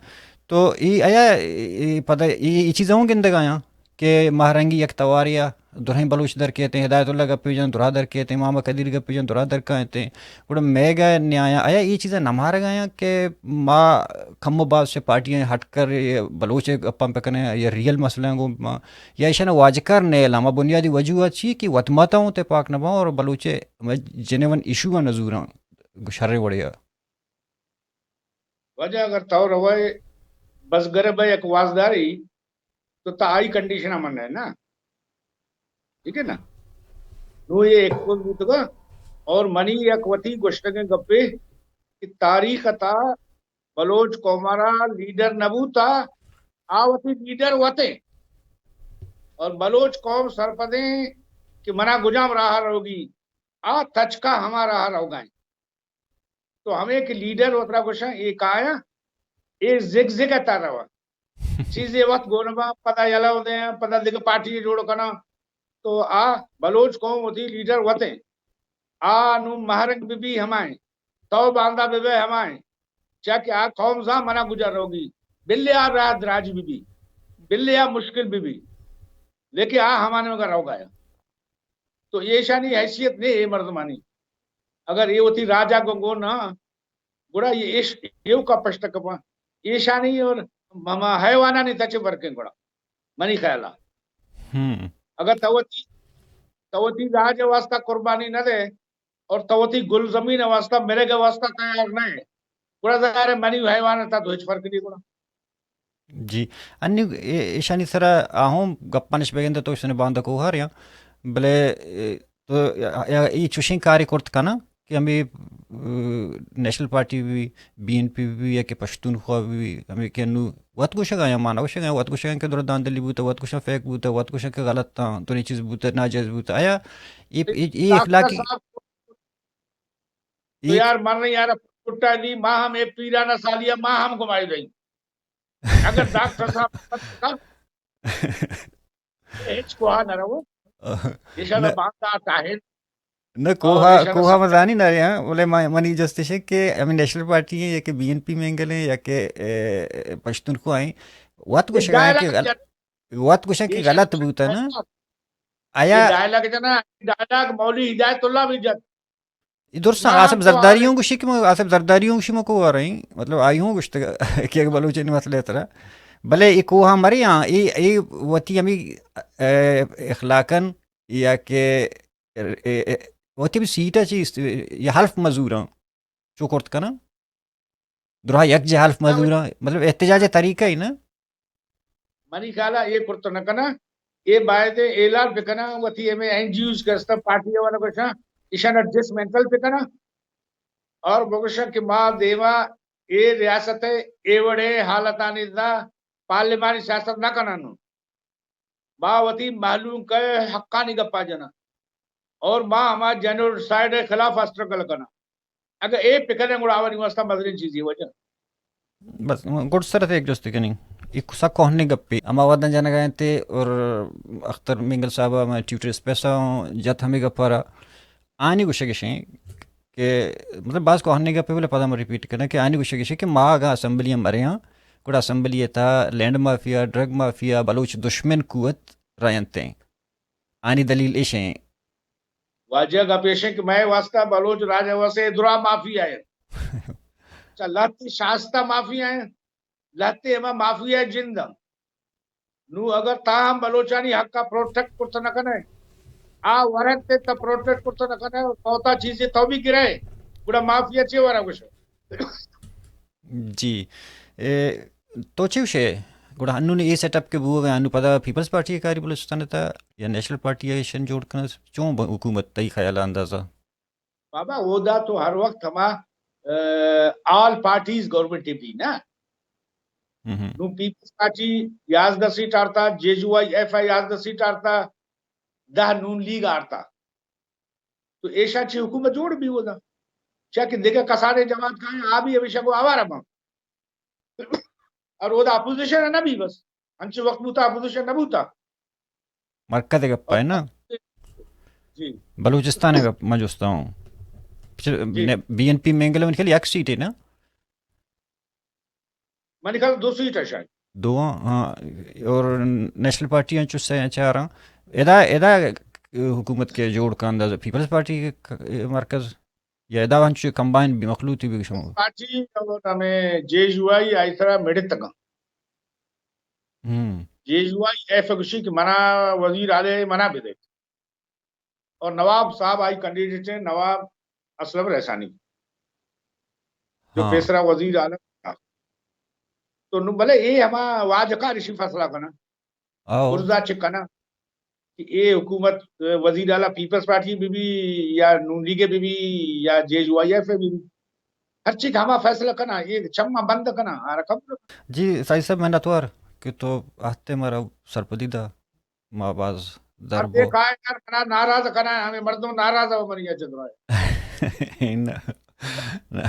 تو ای آیا، ای، ای پدا ای، ای چیز ہوں گندگ آیاں کہ مہرنگی یک تواریا درہیں بلوچ در کیتے، ہدایت اللہ گپی جان درا در کیتے، محمد قدیر گپی جان درا در کیتے۔ گڑا میگا نیایا آیا ای چیزاں نہ مارگ آیاں کہ ما کم و باز سے پارٹیاں ہٹ کر یہ بلوچ گپاں پہ کنیں، یہ ریئل مسئلہ گوں ما یا ایشاں واجکار نیلاں، ما بنیادی وجوہات چی کہ وت ماتاں تے پاک نہ باں اور بلوچ جنوین ایشو نہ زوراں شریں وڑے ء۔ واجہ اگر تو روئے بزگر بہ یک وازداری تو تا آئی کنڈیشن من ہے نا، ٹھیک ہے نا؟ نو یہ ایکسپوز بوتگا اور منی یک وتی گوشتگیں گپے کہ تاریخ تا بلوچ قوم را لیڈر نہ بوتا، آ وتی لیڈر وتے۔ اور بلوچ قوم سرپدیں کہ منا گجام راہ روگی، آ تچکا ہما راہ روگائیں۔ تو ہمیں کہ لیڈر وترا گوشاں، اے کایاں، اے زگ زگ تا رواں۔ چیزے وقت گون با، پدا یلہ دیں، پدا دگہ پارٹی جوڑ کناں۔ تو آ بلوچ قوم وتی لیڈر وتیں۔ آ نوں مہرنگ بہ بی ہمائیں، تو باندا بہ بئے ہمائیں، چیا کہ آ قوم زان منا گجر روگی، بلے آ راہ دراج بہ بی، بلے آ مشکل بہ بی، لیکن آ ہمانے مگا روگایا۔ تو ایشانی حیثیت نے اے مردمانی۔ اگر اے وتی راجا گوں گون نہ، گڑا یہ ایش، ایوکا پشت کپاں۔ ایشانی اور ہما حیوانانی تچے برکیں گڑا، منی خیالا۔ ہم۔ اگر تو وتی، تو وتی راج واسطہ قربانی نہ دے اور تو وتی گلزمین واسطہ، مرگ واسطہ تیار نہ ہے، گڑا ظاہر ہے منی حیوان تا تو ہچ فرق نہیں گڑا۔ جی، انی اے-، ایشانی سرا آہوں گپانش بگندے تو ایشانی باندا کوہار یا، بلے، اے، تو یا، یا ای چوشیں کاری کرت کناں کہ ہمیں، اے، نیشنل پارٹی بھی، بی این پی بھی، یا کہ پشتونخوا بھی، ہمیں کہ نو وت گوشگا یا مانا گوشگا، وت گوشگا کہ درا داندلی بوتا، وت گوشگا فیک بوتا، وت گوشگا کہ غلط تا، تو یہ چیز بوتا، ناجائز بوتا۔ آیا یہ، یہ، یہ ڈاکٹر اخلاقی، صاحب، تو یہ یار مر رہی یار، پٹا نہیں، ماں ہم اے پیرانہ سالیا، ماں ہم گمائی رہی۔ اگر ڈاکٹر صاحب ہچ کوہا نہ رو، ایشاں نہ، باندا ٹاہن۔ نہ، اور کوہا، ایشاں کوہا سب مزانی نہ رہے ہیں، بولے ما-، منی جستش ہے کہ ہمیں نیشنل پارٹی ہیں یا کہ بی این پی مینگل ہیں یا کہ، اے، پشتونخوا ہیں، وت یہ گوشگا ہیں کہ ڈائلاگ غل-، جن-، وت گوشن کہ یہ غلط شخص بوتا نا۔ ڈائلاگ، آیا یہ ڈائلاگ جنا، ڈائلاگ مولوی ہدایت اللہ بھی جت۔ اے درستاں، ما آصف ہم تو زرداری آرے۔ ہوں گوشی کہ ما آصف زرداری ہوں گوشی ما کو آ رہی، مطلب، آئی ہوں گوشت کہ اگر بلوچ نے مسئلہ ترا، بلے اے کوہاں مرے آں، اے، اے وتی ہمے، اے، اخلاقاً یا کہ، اے، اے، وتی ہمے سیٹ ءَ چی است، یا حلف مزوراں چو کرت کناں؟ درا یک جہ حلف مزوراں، مطلب احتجاج ءِ طریقہ ہی نا؟ منی خیال ءَ اے کرت نہ کناں، اے باید اعلان بکناں، وتی ہمے این جی اوز کہ استاں پارٹی ءِ والا گوشاں، ایشاں ڈسمینٹل بکناں اور بگوشاں کہ ما دیما اے ریاست ءِ اے وڑیں حالتانی تہا پارلیمانی سیاست نہ کناں۔ ما وتی مہلوک ءِ حقانی گپا جناں اور ما ہما جینوسائیڈ ءِ خلاف اسٹرگل کناں۔ اگہ اے بکنیں گڑا آوانی واسطہ مزنیں چیزے واجہ۔ بس گڈ سر ءَ یک جستے کنیں، اے سک کوہنیں گپے، ہما وھداں جنگ ءَ انت اور اختر مینگل صاحب ءَ ہما ٹویٹر اسپیس ءَ جت ہمے گپ ءَ را۔ آنی گوشگ اش انت کہ مطلب باز کوہنیں گپے، بلے پدا من ریپیٹ کناں کہ آنی گوشگ اش انت کہ ما اگاں اسمبلی ءَ مرے آں، گڑا اسمبلی ءِ تہا land mafia, drug mafia, Baloch دشمن قوت رینت انت۔ آنی دلیل اش انت۔ واجہ گپ اش انت کہ مئے واسطہ بلوچ راج ءِ واسطہ اے درا مافیا انت۔ چہ لہتے شائستہ مافیا انت، لہتے ہما مافیا جند انت۔ نوں اگر تاں ہم بلوچانی حق ءَ پروٹیکٹ کرت نہ کنئے، آ ورگ تے تہ پروٹیکٹ کرت نہ کنئے، تو تا چیزے تو بھی گرئے، گڑا مافیا چے ورا گوشئے؟ جی۔ اے، تو چے گوشئے؟ گڑا انوں اے سیٹ اپ کہ بوگ ءَ انوں پدا پیپلز پارٹی ءِ کاری بلوچستان ءِ تہا یا نیشنل پارٹی ءَ ایشن جوڑ کناں، چون ب-، حکومت تئی خیال ءَ اندازہ؟ بابا، اودا تو ہر وقت ہما، آل پارٹیز گورنمنٹ بی نا۔ ہم۔ نوں پیپلز پارٹی یازدہ سیٹ آرتا، جے یو آئی ایف ءَ یازدہ سیٹ آرتا، دہ نون لیگ آرتا۔ تو ایشاں چی حکومت جوڑ بی اودا؟ چیا کہ دگہ کسانیں جماعت کائیں، آ بھی ہمیشہ کو آوارہ باں۔ اور اودا اپوزیشن نہ بی بس۔ انچو وقت بوتا اپوزیشن نہ بوتا۔ مرکز ءِ گپ ءَ نا؟ جی۔ بلوچستان ءِ گپ من جستا ہوں۔ پچھے جی۔ نے-، بی این پی مینگل ءَ من خیال یک سیٹ ہے نا؟ من خیال دو سیٹ ہے شاید۔ دو، ہاں، اور نیشنل پارٹی ہیں چو سے چار ہیں۔ ادا، ادا حکومت کے جوڑ کا اندازہ پیپلز پارٹی کے ک-، مرکز؟ یا ادا انچو کمبائن بی، مخلوطی بی شما؟ پارٹی اور ہمیں جے یو آئی آئی سرا مڑتگاں۔ ہم۔ جے یو آئی ایف گوشی کہ منا وزیر اعلی منا بدے۔ اور نواب صاحب آئی کینڈیڈیٹ ہیں، نواب اسلم رئیسانی، جو ہاں۔ پیسرا وزیر اعلی تھا۔ تو نو بلے اے ہما واجکار اشی فیصلہ کنا۔ آؤ۔ برزا چہ کناں کہ اے حکومت، وزیر اعلی پیپلز پارٹی بی بی یا نون لیگ بی بی یا جے یو آئی ایف بی بی، ہر چیز ہما فیصلہ کناں، اے چماں بند کناں، آ رقم۔ جی سائیں صاحب، منتوار کہ تو آہتے مارا سرپدی دا، ما باز در ہر بو۔ کائے کر کنا ناراض کنا، ہمیں مردم ناراض ہو منی اچ درائے۔ نہ، نہ،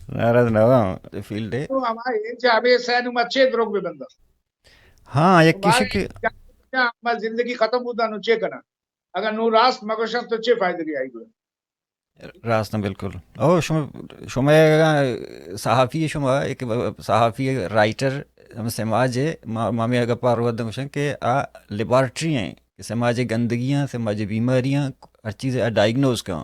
ناراض نہ ہوں، فیلڈ ہے۔ تو ہمارے انچ ہمیں سینو مچے دروگ بے بندہ۔ ہاں، یک کشی کہ ما زندگی ختم بوتا نو چے کنا؟ اگر نو راست مگوشن تو چے فائدہ بھی آئی گو؟ راست نہ، بالکل۔ او شما، شما صحافی، شما ایک صحافی، رائٹر، ہم سماج ہے، ما، ما میں اگر پار ود گوشن کہ آ لیبارٹری ہیں، کہ سماج گندگیاں، سماج بیماریاں، ہر چیز آ ڈائگنوز کن۔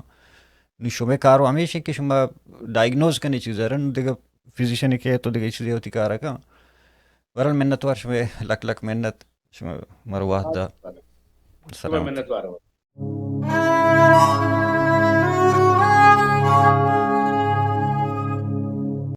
نو شما کارو ہمیش ہے کہ شما ڈائگنوز کنے چیز رن، دیگه فزیشن کے تو دیگه چیز ہوتی کار کن۔ برحال منتوار شما، لک لک منت شما مروات دا۔ سلامت۔ منتوار۔